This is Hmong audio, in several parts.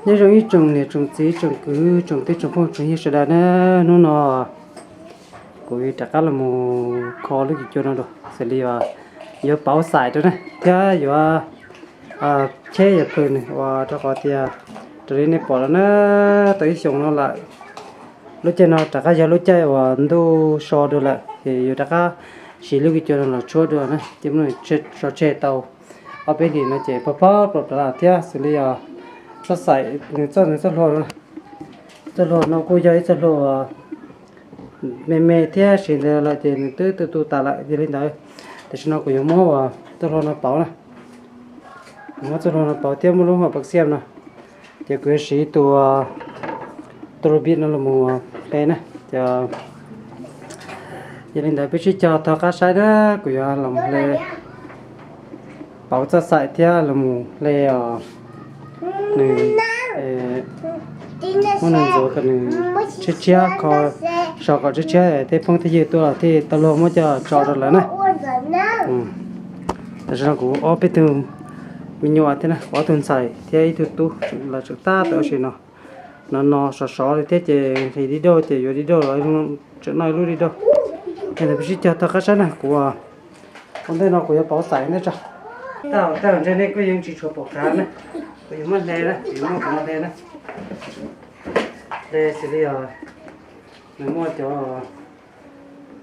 Nyob zoo ib tsoom niam tsoom txiv tsoom kwv tsoom tij tsoom phooj tsoom ywg sawv daws na, hnub no kuv rov qab los mus kho lub kis cua no dua, xws li yuav pauv xaim rau na thiab yuav cheb yuav plhws nws uas rau qhov tias raws li nej pom los na, tau ib xyoos no lawm, lub caij no rov qab yog lub caij uas ntuj so dua lawm ces yuav rov qab siv lub kis cua no los tshuab dua na, ces muab nws so tseg tau ob peb hlis no ces pog pog plom plom lawm thiab xws li os, txoj xaim nws txoj nws txoj hlua no, txoj hlua no kuj yog ib txoj hlua me me thiab siv ntawd lawm ces nws twb tu tu tas lawm. Yog li ntawd tam sim no kuv yuav muab txoj hlua no pauv na, kuv muab txoj hlua no pauv thiab muab lub hauv pav xiaj no, ces kuv yuav siv tus tus lub bit no los mus hle na. Ces yog li ntawd peb sib cog thov qab saib na, kuv yuav los hle pauv txoj xaim thiab los mus hle os, nws muab nws ntxuav kom nws tshiab tshiab, kho so kom tshiab tshiab tej phooj tej ywg tuaj los thiaj tau luag muab coj tso rau lawv na. Tam sim no kuv ob peb tug me nyuam thiab na, kuv ob tug ntxhais thiab ib tug tub los tseem tab tom ua si no, no no sov sov li thiab ces nqhis dib dauj ces yuav dib dauj los tseem noj ib lub dib dauj. Ces ntawd peb sib cog thov qab saib na, kuv ua ntej no kuv yuav pauv xaim ntej tso. Tag tag ntshe nej kuj yeej tsis tshua pom qab na, kuv yuav muab hle na, kuv yuav muab kuv no hle na. Hle xws li os, nws muaj cov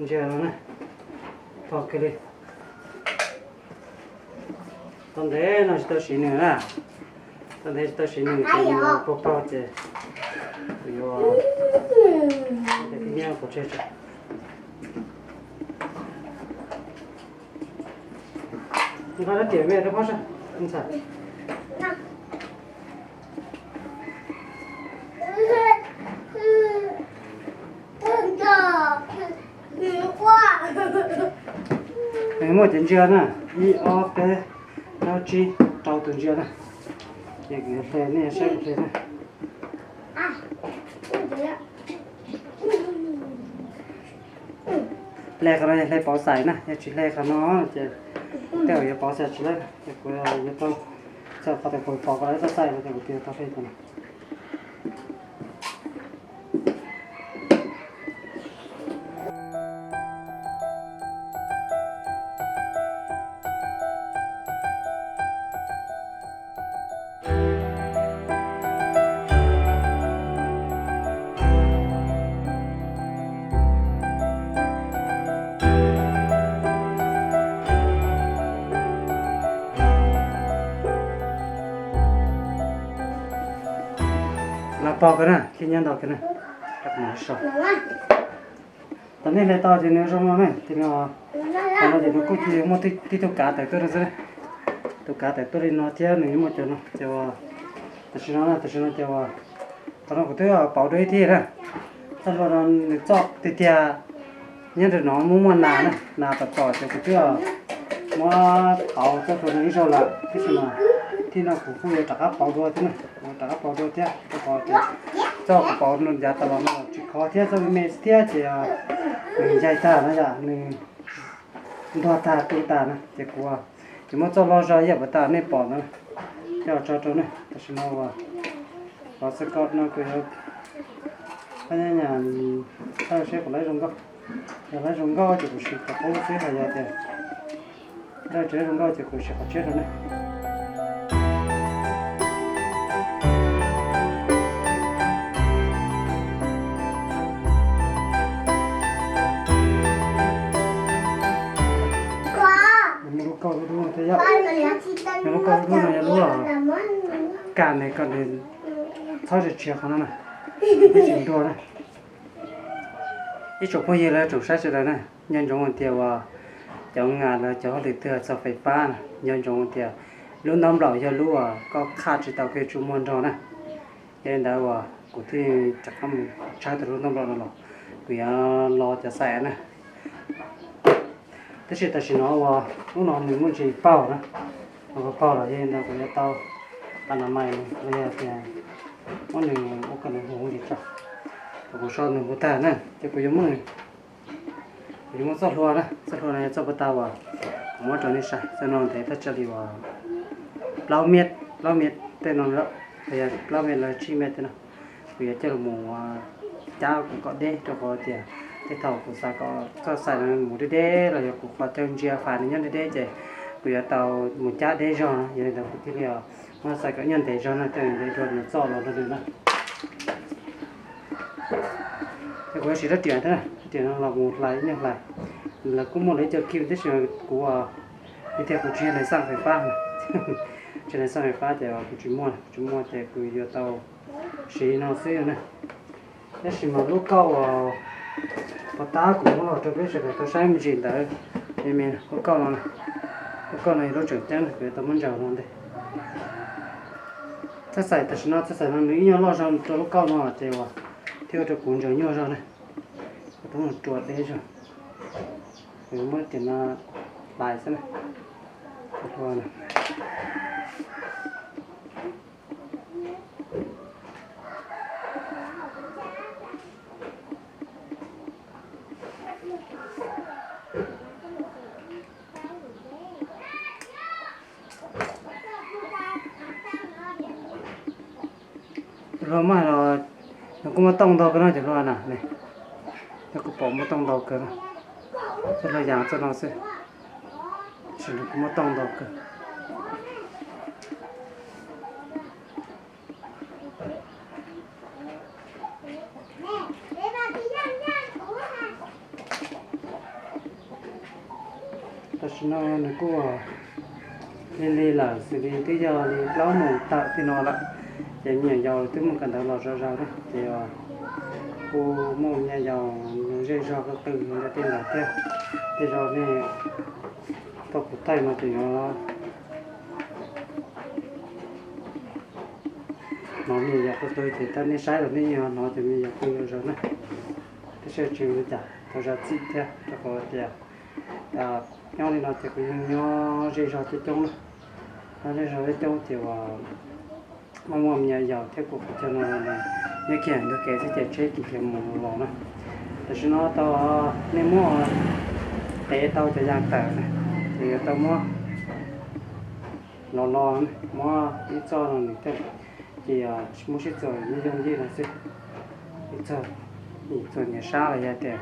ntsia no na, pog kiag li. Tau ntev no tsis tau siv nws na, tau ntev tsis tau siv nws ces nws pog paug ces kuv yuav, ces kuv nyiam pov tseg tso. Nqa rab riam me rau phob sab ntxhais. Nws muaj cov ntsia na, ib ob peb plaub tsib rau tus ntsia na, ces kuv yuav hle nej saib kuv hle na. Hle qhov no yog hle pauv xaim na, yog tsis hle qhov no ces tej zaum yuav pauv xaim tsis laib, ces kuv yuav tau txog qhov tias kuv pauv qhov no txoj xaim no ces kuv thiaj tau hle cov no. Los pog kawg na, thiab nyob ntau kawg na. Rau kuv mam sau. Thaum nej hle tau ces nws zoo no ne, ces nws, qhov no ces nws kuj cia muaj tib tug kav tawm tuaj no xwb. Tus kav tawm tuaj li no thiab nws muaj cov no ces, tam sim no, tam sim no ces, qhov no kuv twb pauv dua ib thij na. Txoj hlua no nws txoj tiag tiag nyob ntawm no muaj muaj nas na, nas tom tom ces kuv twb muab pauv txoj hlua no ib zaug lawm, tab sis mas thij no kuv kuj yuav rov qab pauv dua thiab na, kuv rov qab pauv dua thiab, rau qhov tias txoj kuv pauv no yav tas los no tsis khov thiab, txoj me me thiab ces nws ncaig tag na yom, nws ntuag tag tu tag na ces kuv ces muab txoj loj zog ib yam puas tas nej pom ntawd coj tso rau ne. Tam sim no uas qhov xwb ko no kuv yuav, nyab nyab, saib seb puas laib zoo nkauj. Yog laib zoo nkauj ces kuv siv qhov qub xwb, ho yog tias laib tsis zoo nkauj ces kuv siv qhov tshiab rau ne. Nws muaj lub kauj dub dub no thiab yom. Nws lub kauj dub dub no yog lub kam nws kom nws txhob tsis tshiav qhov no na, tsis ntuag na. Ib tsoom phooj ywg los tsoom saib sawv daws na, nco ntsoov tias uas cov nas los cov hauj lwm twg txog fais fab na, nco ntsoov tias lub ntaub nplaum yog lub uas koj qhaj tsis tau koj yuav tsum muag nrog na. Yog li ntawd uas kuv thiaj rov qab mus tshawb tau lub ntaub nplaum no los, kuv yuav lo cov xaim na. Tab sis tam sim no uas lub no nws muaj ntsis paug na, paug los yog li ntawd kuv yuav tau a na mais los yog tias muab nws ua kom nws huv ntsis tso, kom kuv so nws huv tag na ces kuv yuav muab nws, kuv yuav muab txoj hlua na, txoj hlua no yog txoj puag ta uas kuv muab rau nej saib, txoj no ntev thaj tsam li uas plaub mev, plaub mev tej no lawm. Los yog plaub mev los tsib mev tej no, kuv yuav coj los mus cab kuv kom deb, rau qhov tias tej thaum kuv xav kom txoj xais no mus deb deb los yog kuv qhov chaw ntsia fais nws nyob deb deb ces kuv yuav tau mus cab deb zog no. Yog li ntawd kuv thiaj li muab xais kom nyob ntev zog no, coj ntev dua nws txoj los rau nws na. Es kuv yuav siv rab riam thiab, rab riam no los mus hlais ib nyuag hlais. Lawv kuj muaj lawv ib co kij tab sis kuv, kuv tiag kuv tsis yog neeg xaj fais fab, tsis yog neeg xaj fais fab ces kuv tsis muaj, kuv tsis muaj ces kuv yuav tau siv no xwb na. Tab sis mas lub kauj uas pov tab kuv muab los rau peb sawv daws tau saib me ntsis ntawd, me me lub kauj no, lub kauj no yog lub tseem ceeb, kuv yuav tau muab ntsaws no ntej. Txoj xais tam sim no, txoj xais no nws ib nyuag loj zog rau lub kauj no ces uas thiaj ua rau kuv ntsaws nyuaj zog na. Kuv tau mus rua deb zog, kuv muab rab riam no hlais xwb na. Cov hluas mas los nws kuj muaj tooj ntau kawg no cov hluas na, nws kuj pom muaj tooj ntau kawg no. Cov hluas yam txoj no xwb, tab sis nws kuj muaj tooj ntau kawg. Tam sim no nws kuj lig lig lawm, xws li twb yog li plaub moos tawm tej no lawm, ces me nyuam yaus twb muaj kawm ntawv los zom zaws na, ces kuj muaj me nyuam yaus zej zog qw qw rau tej ntawd thiab. Tej zaum nej tau kuv thaij no ces yuav hnov me nyuam yaus qw qw ces thaum nej saib los nej yeej hnov cov me nyuam yaus qw zom zaws na. Tab sis tsis ua li cas, tau zam txim thiab rau qhov tias nyob li no ces kuv yeej nyob zej zog coob coob na. Nyob zej zog coob coob ces uas muaj muaj me nyuam yaus thiab kuv qhov chaw no nyob kiag ntug kev xwb ces tsheb kis kiag mus los na. Tam sim no tau nej muab tev tau cov yas tawm na, ces yuav tau muab los los muab ib txoj no nws thiaj, ces muab sib txuas me yooj yim no xwb. Ib txoj, txuas nyias sab los yog tias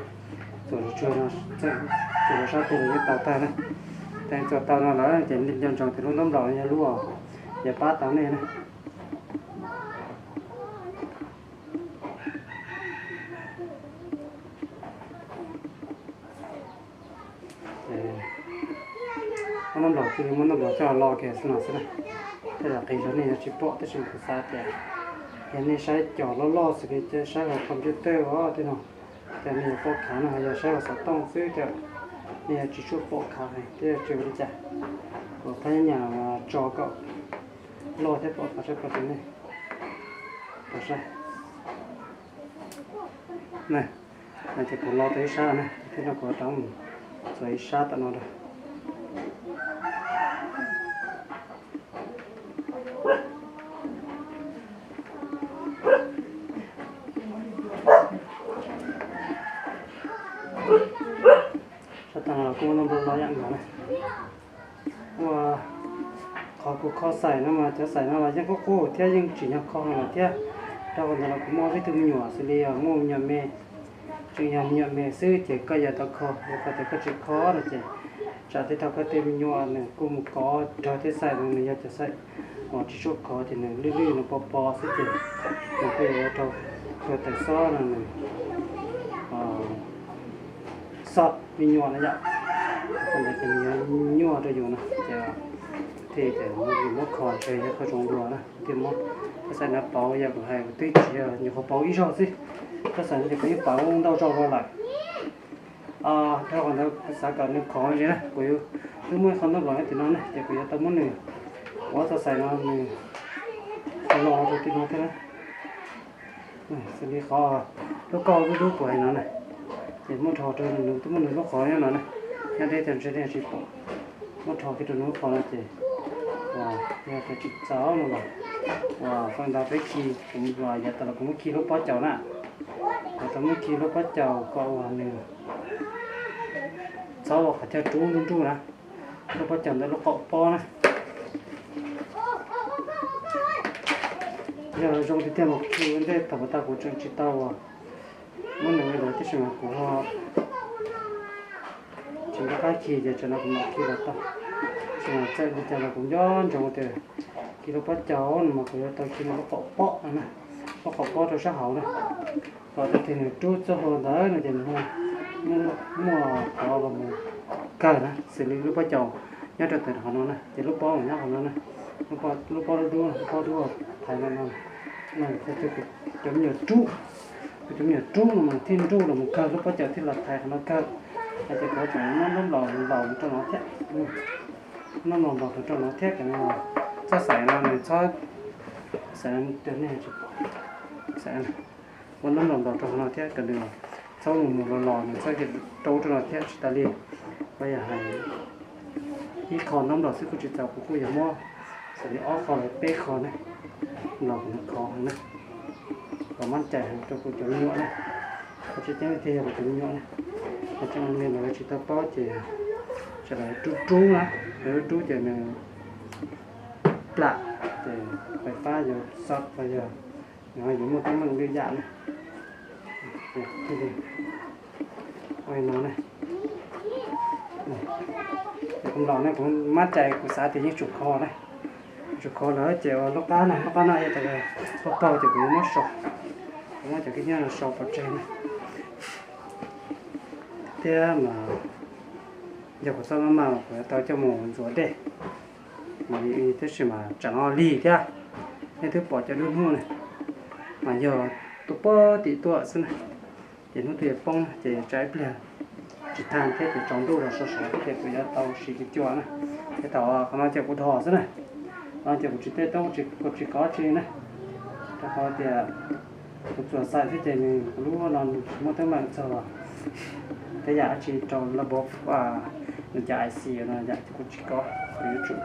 txuas tsuag no, txuas sab twg los yeej tau tag na. Tes txuas tau no lawm ces nco ntsoov tias lub ntaub nplaum no yog lub uas yuav pab tau nej na. Muab ntaub nplaum, cia li muab ntaub nplaum coj los kiag xwb no xwb na. Tej zaum qis zog nej yuav tsis pom tab sis kuv xav tias yog nej saib cov loj loj xws li saib hauv computer os tej no, ces nej yuav pom khav no, yog saib hauv xov tooj xwb ces nej yuav tsis tshua pom khav heev, tej zaum tsis ua li cas. Kuv thab nyam tso kom loj thiab pom khav saib pom rau nej. Pom saib. Ces kuv los tau ib sab na, thiab no kuv rov mus txuas ib sab tom no rau. Sab tom no los kuj muaj ntaub nplaum los yam nkaus na. Ua, qhov kuv kho xaim no mas cov xaim no los yeej qub qub thiab yeej tsim nyog kho heev lawm thiab. Rau qhov ntawd los kuv muaj ib tug me nyuam xws li muaj me nyuam me, tseem yog me nyuam me xwb ces koj yuav tau kho, yog koj tias koj tsis kho no ces tsam tej thaum koj tej me nyuam nws kuj mus kov raug tej xaim no, nws yog cov xaim uas tsis tshua kho ces nws lwj lwj nws pos pos xwb ces nws kuj yuav ua rau kho tawm xob no nws xob me nyuam no yom. Qhov ntawd ces nws yuav nyuaj rau yus no ces thiaj tias yus muab kho ntshe yog kho zoo dua na, thiaj muab cov xaim no pauv. Yog kuv hais kuv twb tsis yog nyuam qhuav pauv ib zaug xwb, cov xaim no ces kuv yeej pauv ntau zaug los lawm. Rau qhov ntawd kuv xav kom nws khov ntsis na, kuv twb muaj ib qho ntaub nplaum nyob tim no ne ces kuv yuav tau muab nws, kuv ob txoj xaim no nws los rau tim no thiab na. Xws li qhov lub kauj dub dub kuv hais no na, ces muab rho rau nws, twb muab nws lub qhov nyob no na, nyob deb tiag ntshe nej tsis pom. Muab rho kiag rau nws lub qhov no ces yog tias tsis txaus no los, uas feem ntau peb khi, kuv yav tas los kuv muab khi lub pob caus na, kuv tau muab khi lub pob caus kom uas nws txhob ua qhov chaw rub nruj nruj na, lub pob caus ntawm lub qaum pob na. Yog zoo tiag tiag mas khi ua ntej thaum tas kuv tseem tsis tau muab nws li lawm tab sis mas kuv ho tsis nco qab khi ces tsam no kuv mam khi los tau. Tab sis mas txawm li cas los kuv nco ntsoov tias khi lub pob caus no mas kuv yuav tau khi lub qhov pob no na, lub qhov pob rau sab hauv na. Kom tag kis nws rub txoj hlua ntawd no ces nws muaj qhov los mus kawg na, xws li lub pob caus nyob rau ntawm qhov no na ces lub pob nyob qhov no na. Lub pob dub dub, lub pob dub thaiv no no, cov me nyuam rub, cov me nyuam rub no mas thiaj nruj los mus kawg, lub pob caus thiaj los thaiv qhov no kawg. Ces kuv tseem muab ntaub nplaum ntaus rau no thiab, ntaub nplaum ntaus rau no thiab, kom txhob xaiv no nws txhob xaiv, muab ntaub nplaum ntaus rau qhov no thiab kom nws txhob mus mus los los, nws txhob rau rau no thiab tsis tas li. Kuv yog hais ib qho ntaub nplaum xwb kuj tsis txaus, kuv kuj yog muab xws li ob qho los peb qho ne, ntaus kom nws khov heev na, kom mab cai heev rau kuv cov me nyuam na. Qhov tseem ceeb thiaj yog kuv cov me nyuam na, qhov tseem me lawv tsis tau paub ces tsam lawv rub rub na, lawv rub rub ces nws plam, ces fais fab yuav xov los yog nws yuav muaj teeb meem lwm yam na. Ua li no ne, kuv los ne kuv mab cai kuv xav tias yeej tsum khov na, tsum khov lawm ces ua lub qab no, lub qab no yog tas paug paug ces kuv yuav muab sau, kuv muab cov khib nyiab no sau pov tseg na. Thiab mas yog kuv txoj maj maj mas kuv yuav tau coj mus ntxuav dej mas, tab sis mas tsam no lig thiab, nej twb pom cov dub hnub ne, mas yog tuaj pog tim tuaj xwb na, ces hnub twg yuav poob na ces tsam ib pliag tsis tag thiab ces tsaus ntuj los sov sov thiab ces kuv yuav tau siv cua na. Ces thaum qhov no ces kuv dhos xwb na, no ces kuv tsis tej toob, kuv tsis kov tsi na, rau qhov tias kuv txuas xaim xwb ces nws kuv lub no nws tsis muaj teeb meem txog tej yam dab tsi rau lub nws cov I C no yam ces kuv tsis kov, kuv yuav tsum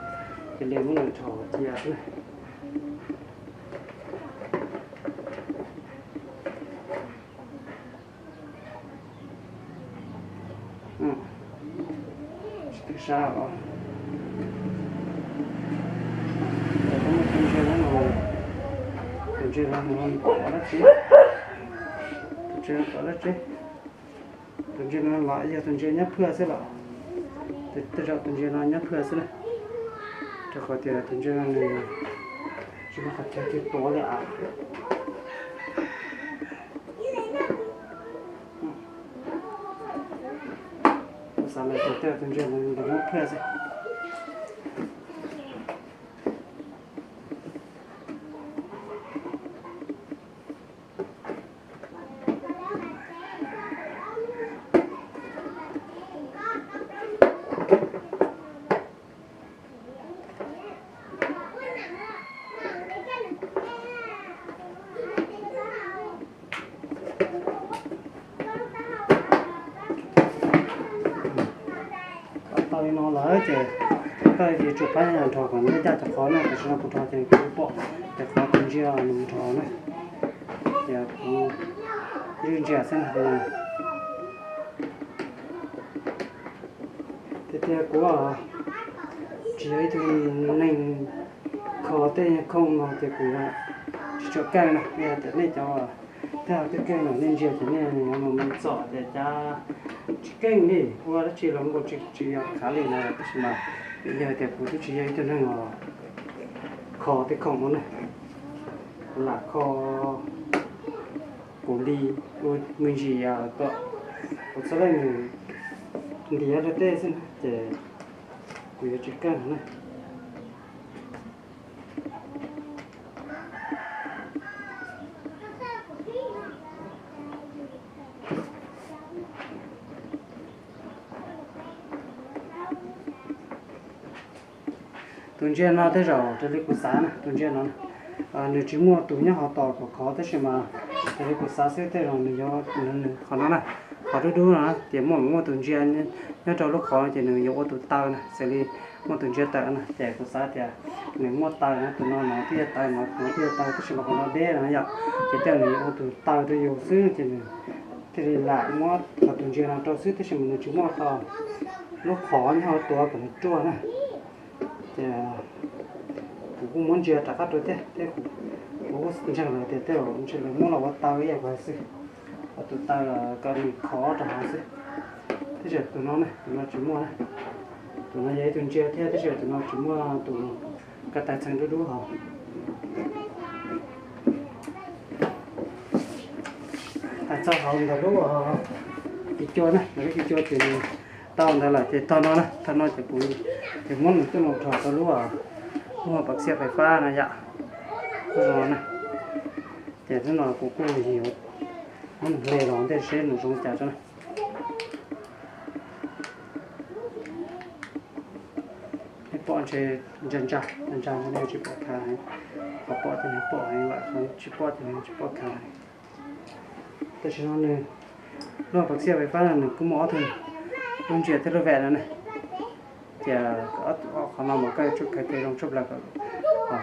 cia li muab nws dhos cia xwb na. Tsis twg sab os. Tus ntsia no, tus ntsia no nws tov dab tsi? Tus ntsia no tov dab tsi? Tus ntsia no los yog tus ntsia nyob phaj xwb los? Tej zaum tus ntsia no nyob phaj xwb na, rau qhov tias tus ntsia no nws tsis muaj qhov chaw twg tuav li as. Kuv xav lawm tias tej zaum tus ntsia no nws nyob phaj xwb. Tau li no lawm ces koj yuav tsum pab nyob nrog kom nws ncaj cov qhov na, tam sim no kuv nrog ces kuv pom cov qhov tus ntsia nws nrog na, ces kuv ntsia xwb na. Tiag tiag kuv tsis yog ib tug neeg kho tej khoom no ces kuv tsis tshua keej na, yog tias nej cov tej keej no nej ntsia ces nej mus txom tias cas tsis keej li, ua dab tsi los kuj tsis yog khav li na, tab sis mas yog tias kuv twb tsis yog ib tug neeg kho tej khoom no na, kuv lam kho kuv li ua me ntsis tuam, kuv txhua leej ntiav rau tej xwb na ces kuv yuav tsis keej na. Tus ntsia no tej zaum raws li kuv xav na, tus ntsia no nws tsis muaj tus nyob hauv tos kom khov, tab sis mas raws li kuv xav xwb tej zaum nws yuav, nws qhov no na, qhov dub dub no ces muaj muaj tus ntsia nyob rau lub qhov ces nws yuav ua tus taw na, xws li muaj tus ntsia tawm na ces kuv xav tias nws muaj taw na, tus no no thiaj yog taw, no no thiaj yog taw, tab sis mas qhov no deb no yom, ces tej zaum nws yuav ua tus taw rau yus xwb ces nws thiaj li lam muab qhov tus ntsia no rau xwb, tab sis mas nws tsis muaj qhov, lub qhov nyob hauv tuav kom nws ruaj na. Ces kuv kuj muab ntsia rov qab rau thiab thiab kuv Kuv ntseeg lawv tias tej zaum ntshe lawv muab los ua taw ib yam kuv hais xwb, ua tus taw los kom nws khov rau hauv xwb. Tab sis tus no ne, tus no tsis muaj na. Tus no yog ib tug ntsia thiab tab sis tus no tsis muaj tus ko taw txheem dub dub hauv. Hais txog hauv ntawm lub kis cua na, ntawm lub kis cua ces nws tau ntawd lawm ces tog no na, tog no ces kuv ces muab nws coj los rho rau lub, lub pas xiaj fais fab no yom. Lub no na, ces lub no kuv kuj yuav muab nws hle los ntej seb nws zoo cas tso na. Nej pom ntshe ntsa ntsa ntsa ntsa no nej tsis pom khav heev, qhov pom ces nws pom heev lawm, qhov tsis pom ces nws tsis pom khav heev. Tam sim no nws lub pas xiaj fais fab no nws kuj muaj ob tug, lub ntsia thiab lub vam no ne. Ces qhov no mas koj yuav tsum khaws tes zoo tshaj plaws kom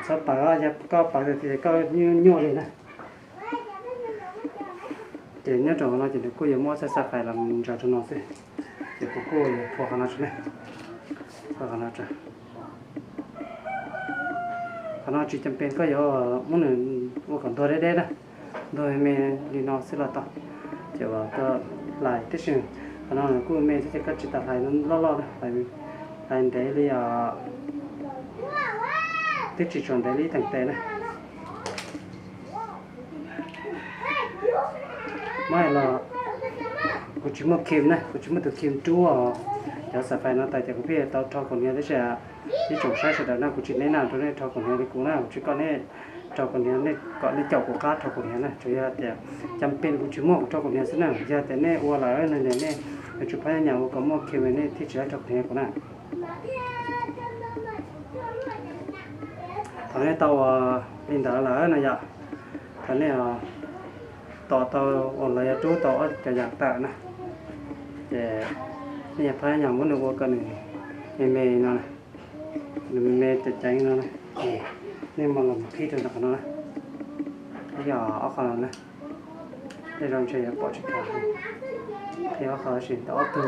txhob pawv, yog koj pawv tiag tiag koj nyuaj li na. Ces nyob rau qhov no ces nws kuj yuav muab xab xab fais los ntsaws rau no xwb. Ces kuv kuj yuav phua qhov no tso ne, phua qhov no tso. Qhov no tsis cam pes koj yuav muab nws ua kom ntuag deb deb na, ntuag me me li no xwb los tau. Ces uas koj hlais tib si, qhov no nws kuj me thiab ces koj tsis tas hlais loj loj na, hlais ntev li, twb tsis tshua ntev li ib teem tes na. Muab los, kuv tsis muaj kheem na, kuv tsis muaj tus kheem rub os. Cov xab fais no tas ces kuv pheej tau rho kaus hniav tab sis ib tsoom saib sawv daws no kuv tsis neb na rau nej rho kaus hniav li kuv na, kuv tsis kom nej rho kaus hniav, nej kom nej caum kuv qab rho kaus hniav na, tsuas yog tias cam pes kuv tsis muaj kuv rho kaus hniav xwb na. Yog tias nej ua lawm no ces nej yuav tsum phab nyas ua kom muaj kheem nej thiaj tsis tau rho kaus hniav kuv na. Thaum nej tau ua li ntawd lawm no yom, thaum nej tos tau uas lawv yuav rub tau ob cov yam tawm na, ces nej yog phab nyas muab nws ua kom nws me me no, nws me me ceev ceev no na, ces nej mam los qhib rau ntawm qhov no na, yog ob qho no na. Tej zaum ntshe yuav pom tsis khav, qhib ob qho tab sis tau ob tug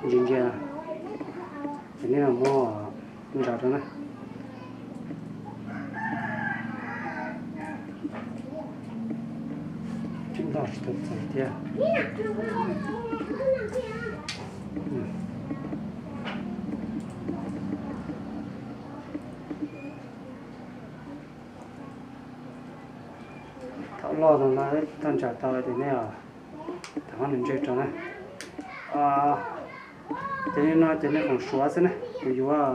ntsia ntsia no, ces nej los muab ntsaws rau na. Tseem nto tsis tau txaus thiab. Thaum loj no tau ntsam tau lawm ces nej tau muab nws ntswj rau na. Ces li no ces nej khoom suav xwb na, kuv yuav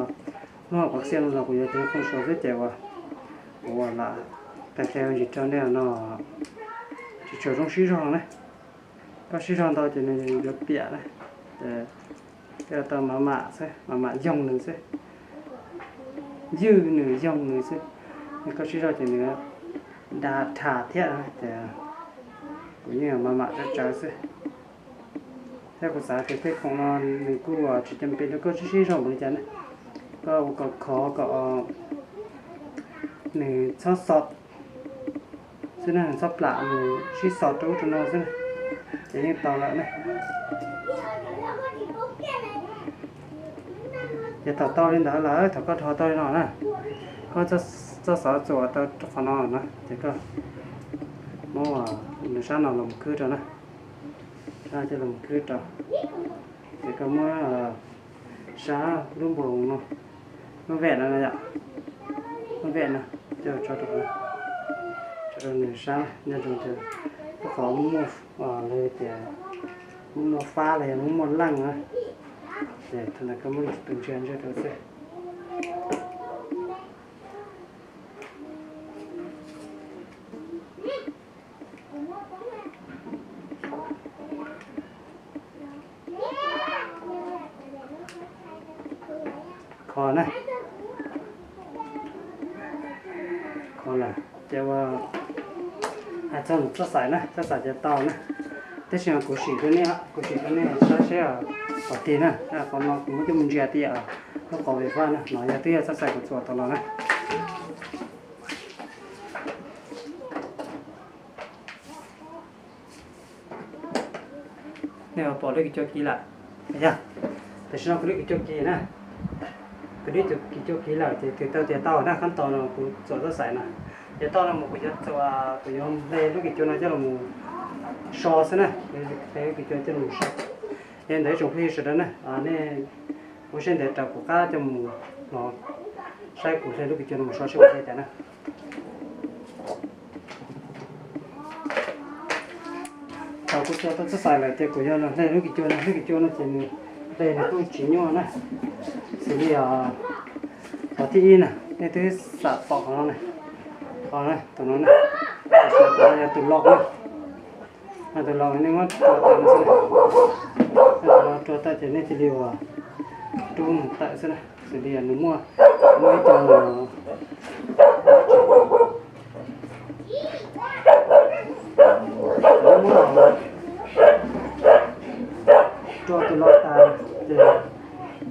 lub pas xiaj no los kuv yuav cov khoom suav xwb ces uas kuv ua lam qhia qhia ntsis rau nej no, tsis tshua zoo sib zog na. Koj sib zog ntau ces nws yuav piam na. Ces koj tau mam mam xwb, mam mam yoog nws xwb, ywj nws yoog nws xwb. Koj sib zog ces nws da dhas thiab na, ces kuv yeej mam mam tsawv tsawv xwb. Thiab kuv xav tias tej khoom no nws kuj tsis cam pes rau koj sib sib zog npaum li cas na. Koj ua kom khov kom nws txhob xo xwb na, nws txhob plam nws sib xo rau ub rau no xwb na, ces yeej tau lawm na. Ces thaum tau li ntawd lawm, thaum koj rho tau li no na, koj txoj xov txuas tau qhov no na, ces koj muab nws sab no los mus khwb rau na, sab coj los mus khwb rau, ces koj muab sab lub npoo no, lub vej no yom, lub vej no coj tso rau, tso rau nws sab nyob rau tias lub qhov muaj, lawv tias muaj muaj fab los yog muaj muaj leej na, ces thaum ntawd koj muab tus ntsia ntsia rau xwb. Kho na, kho lawm ces ua hais txog txoj xaim na, txoj xaim ces tau na. Tab sis mas kuv sim rau nej, kuv sim rau nej saib seb qhov twg na, qhov no kuv muab coj mus ntsia tias lub qhov vej vaj na, no yog twb yog txoj xaim kuv txuas tau los na. Nej pom lub kis cua kiv lawm, yog, tam sim no kuv lub kis cua kiv na, kuv lub kis cua kiv lawm ces twb tau tias tau na, khab tau no kuv txuas txoj xaim na, Ces toj no mus kuv yuav, kuv yuav hle lub kis cua no coj los so xwb na, hle lub kis cua coj los so. Yog li ntawd ib tsoom phooj ywg sawv daws na, nej ua siab ntev raws kuv qab coj mus los saib kuv hle lub kis cua no mus so seb kuv hle cas na. Thaum kuv tso tau txoj xais lawm ces kuv yuav los hle lub kis cua no, lub kis cua no ces nws hle nws kuj tsis nyuaj na. Xws li qhov thib ib na, nej twb xam pom qhov no na, qhov na, tus no na, tus no yog tus los na. Tus los nej muab rua tawm no xwb, rua tawm ces nej cia li uas rub nws tawm xwb na. Xws li nws muaj, muaj ib co, muab rua tus los tas ces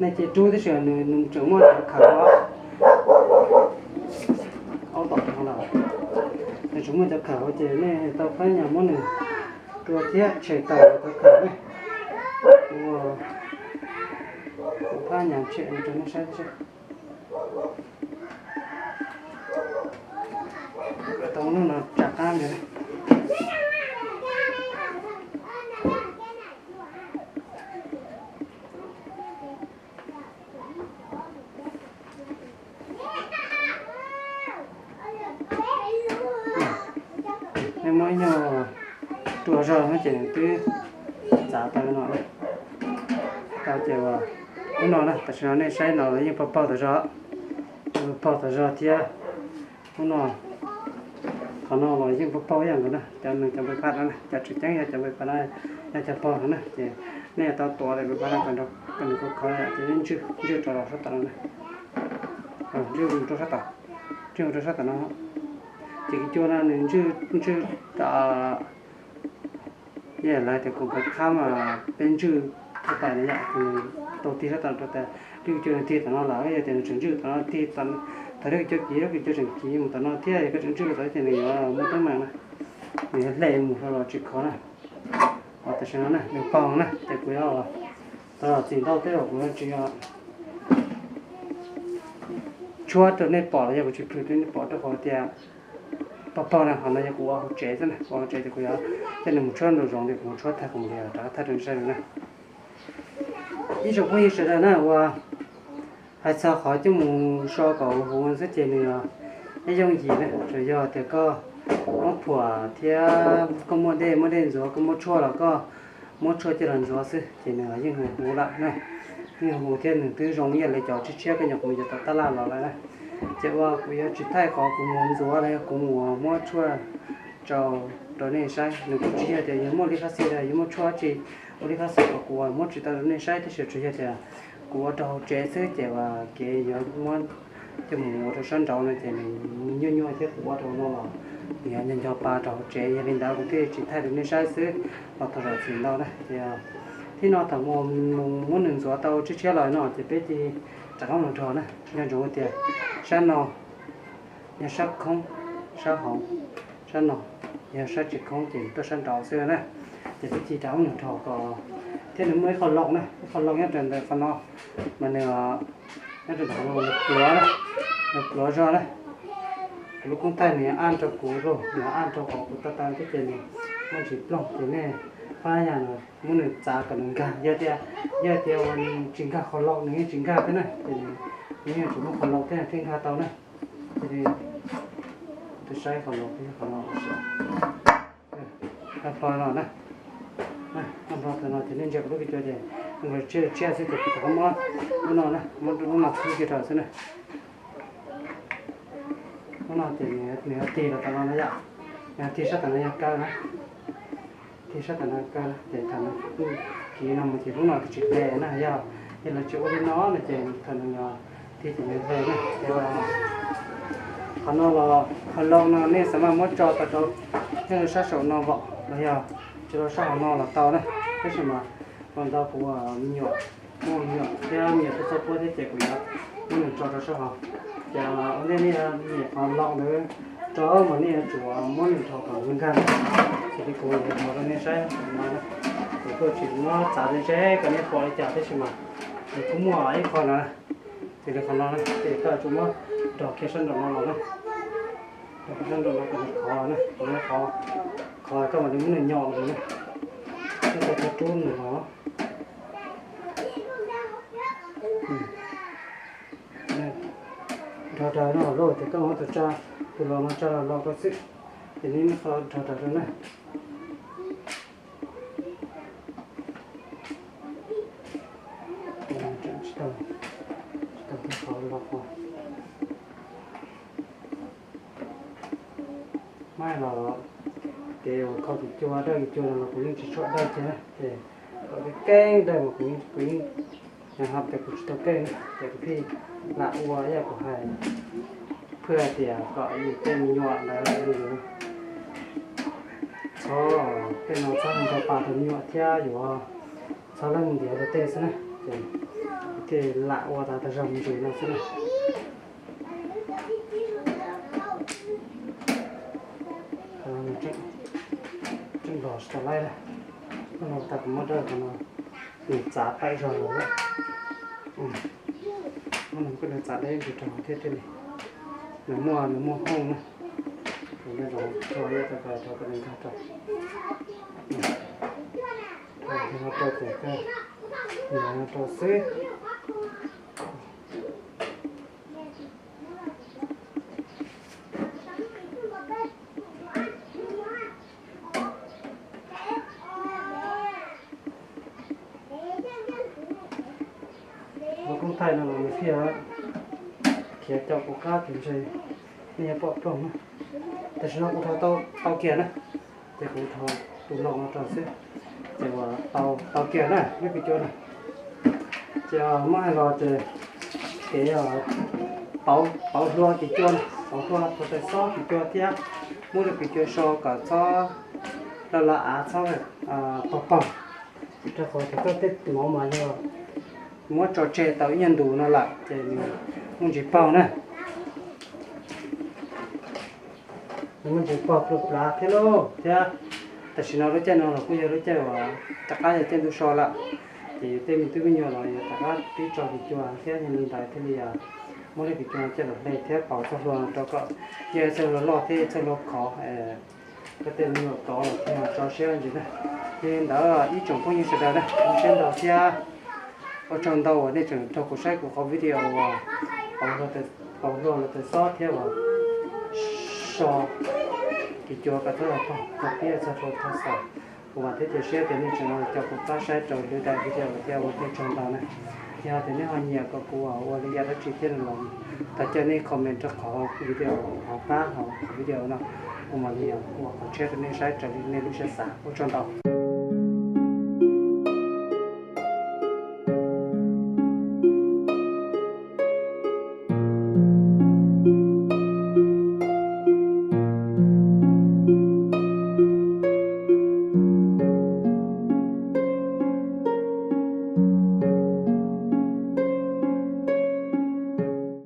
nej cia li rub tab sis nws tseem muaj cov khaws, aub tom no los, nws tseem muaj cov khaws ces nej tau phab nyas muab nws rua thiab tshem tawm cov khaws ne. Ua, phab nyas tshem rau nej saib xwb. Tau lub no tsa qab ntawd. Nej muab ib nyuag rua zog no ces nws twb txav tau no. Tau ces ua lub no na, tam sim no nej saib no los yeej paug paug tas zog, paug tas zog thiab. Lub no, qhov no los yeej paug paug ib yam nkaus na, cov nws cov npais phaj no na, cov tseem ceeb yog cov npais phaj no, yog cov paug no na ces nej yuav tau tuav daim npais phaj no kom nws khov khov ces ntswj, ntswj rau sab tom no na. Ntswj mus rau sab tom, ntswj mus rau sab tom no. Ces kis cua no nws ntswj, ntswj, yog lawv tias kuv npais phaj mas peb ntswj rau tais no yom, kuv tau tig sab tom rau tas lub kis cua nws tig tom no lawm, yog tias nws tseem ntswj tom no tig, thaum lub kis cua kiv, lub kis cua tseem kiv mus tom no thiab yog koj tseem ntswj tau ces nws yuav muaj teeb meem na, nws yuav hle mus rau los tsis khov na. Tam sim no na nws paug na ces kuv yuav tau los txim ntau tej zaum kuv yuav tsis tshuab rau nej pom los yog kuv tsis plhws rau nej pom rau qhov tias paug paug na, qhov no yog kuv ua hauv tsev xwb na, ua hauv tsev ces kuv yuav coj nws mus tshuab nraum zoov ces kuv mus tshuab tag kuv mam li rov qab thaij rau nej saib na. Ib tsoom phooj ywg sawv daws na, uas hais txog qhov coj mus so kom huv xwb ces nws ib yooj yim na, tsuas yog tias koj muab phuam thiab koj muaj dej, muaj dej ntxuav koj muab tshuaj los koj muab tshuaj coj los ntxuav xwb ces nws yeej huv huv lawm na. Yeej huv thiab nws twb zoo ib yam li cov tshiab tshiab koj nyuam qhuav mus yuav tom tab laj los lawm na. Ces ua kuv yuav tsis thaij qhov kuv mus ntxuav los yog kuv mus muab tshuaj rau, rau nej saib, nws kuj tsis yog tias yog muaj li fab xi los yog muaj tshuaj tsi ua li fab xi kom kuv muab tsis tau rau nej saib tab sis tsuas yog tias kuv ua rau hauv tsev xwb ces uas kev yuav muab coj mus ua rau sab nraud no ces nws nyuaj nyuaj thiab kuv ua rau no los nws yuav nco nco pa rau hauv tsev, yog li ntawd kuv thiaj tsis thaij rau nej saib xwb. Los thov zam txim ntau na. Ces thib no thaum mus muab nws ntxuav tau tshiab tshiab los no ces peb cia li rov qab mus nrog na. Nco ntsoov tias sab no yog sab khoob, sab hauv, sab no yog sab tsis khoob ces tuaj sab nraud xwb na. Ces peb cia li rov qab mus nrog kom, thiab nws muaj ib qho loo na, ib qho loo nyob rau ntawm qhov no, mas nws nyob rau ntawm qhov no nws pluav na, nws pluav zog na. Kuv lub koob thaij nws yuav aj rau kuv lauj, nws yuav aj rau qhov kuv tau tau thiab ces nws muaj ntsis ploog ces nej pab yam no muab nws txav kom nws nkag, yog tias, yog tias uas nws tsis nkag qhov loo nws yeej tsis nkag thiab na, ces nws yeej tsis muaj qhov loo thiab thiaj nkag tau na. Ces tus saib qhov loo, qhov loo, nplo no na, nplo no ces nej ntsia kuv lub kis cua ces nws tshiab tshiab xwb ces kuv rov qab muab lub no na, muab lub no txhub kiag rau xwb na. Lub no ces nws yuav tig los tom no na yom, nws yuav tig sab tom no yog kaw na, tig sab tom no kaw ces thaum nws kiv no mus ces lub no twb tsis hle na, yog, yog lawv tsis ua li no no ces thaum nws tig ces nws hle na. Ces qhov no los qhov loo no nej xav mas muab tso tau rau sab saum no los los yog tso rau sab hauv no los tau na, tab sis mas los ntawd kuv me nyuam, muaj me nyuam thiab me nyuam tuaj txog puab thiab ces kuv yuav muab nws tso rau sab hauv. Ces ua ntej nej nyiam qhov loo ntawd rau mas nej yuav tsum muab nws rho kom nkag, ces li kuv yuav rho rau nej saib no, kuv tuaj tsis muab txav ze ze kom nej pom li cas tab sis mas nws kuj muaj ib qho no, ces li qhov no na ces koj yuav tsum muab rho kiag sab nraum no los na. Zaj nraum no kom nws khov na, kom nws khov, khov koj mam li muab nws nyom mus na. Koj tau rub nws los. Nrog rawv no lauj, ces koj muab tus tsa, tus los no tsa los los koj xwb, ces nws qhov nrog rawv rau na. Tsis tau, tsis tau qhov los qhov. Mas los kev uas kho tus cua, dawj tus cua no los kuv yeej tsis tshua dawj thiab na, ces kom keeb keeb dawj mas kuv yeej, kuv yeej, yog hais tias kuv tsis tau keej na ces kuv thiaj lam ua ib yam kuv hais, phwj hais tias kom yus tej me nyuam ntawd yus txhob, tej no txhob nrog pas rau me nyuam thiab yuav txhob leej ntiav rau tej xwb na, ces kuv thiaj lam ua tas tas zog me ntsis no xwb na. Tseem los tsis tau laib na, no tas kuv muab dawj qhov no, nws txav tawm zog lawm. Muab nws koj nws txav deb ntsis rau thiab thiaj li, nws muaj, nws muaj hooj na, nws muaj zoov rau, rau kom nws nkag rau, rau tus koj, nws rau xwb. Lub koob thaij no los nws thiaj khiav caum kuv qab ces ntshe nej yuav pom ploog na. Tam sim no kuv thau tau kiag na, ces kuv thau tus no no rau xwb, ces uas tau, tau kiag na lub kis cua na. Ces muab hais los ces kev pauv, pauv hlua kis cua na, pauv hlua, pauv taws xob kis cua thiab muab lub kis cua so kom txhob, los los av txhob pog pog, rau qhov tias koj tej mov mas yog muab tso tseg tau ib nyuag ntus no lawm ces nws muaj ntsis paug na. Nws muaj ntsis paug plua plav thiab lauj, thiab tam sim no lub caij no los kuj yog lub caij uas rov qab yog caij ntuj so lawm, ces yus tej me tub me nyuam los yuav rov qab pib tso kis cua thiab yog li ntawd thiaj li muab lub kis cua coj los hle thiab pauv txoj hlua no rau kom yog txoj hlua loj thiab txoj hlua khov, koj tej me nyuam tov los thiaj tso siab ntsis na. Li ntawd ib tsoom phooj ywg sawv daws na, ua siab ntau thiab ua tsaug ntau uas nej tseem raug kuv saib kuv qhov video uas pauv hlua los taws xob thiab uas so kis cua kom txhob pog, txhob piab, txhob hlua txhob xaus. Kuv vam thiab cia siab tias nej tseem coj kuv pab saib raws li daim video thiab ua thiab tsaug ntau na. Yog tias nej ho nyiam kom kuv ua li yam dab tsi thiab no los thov caw nej comment rau qhov video hauv qab hauv qhov video no, kuv mam li ua qhov tshiab rau nej saib raws li nej lub siab xav. Ua tsaug ntau.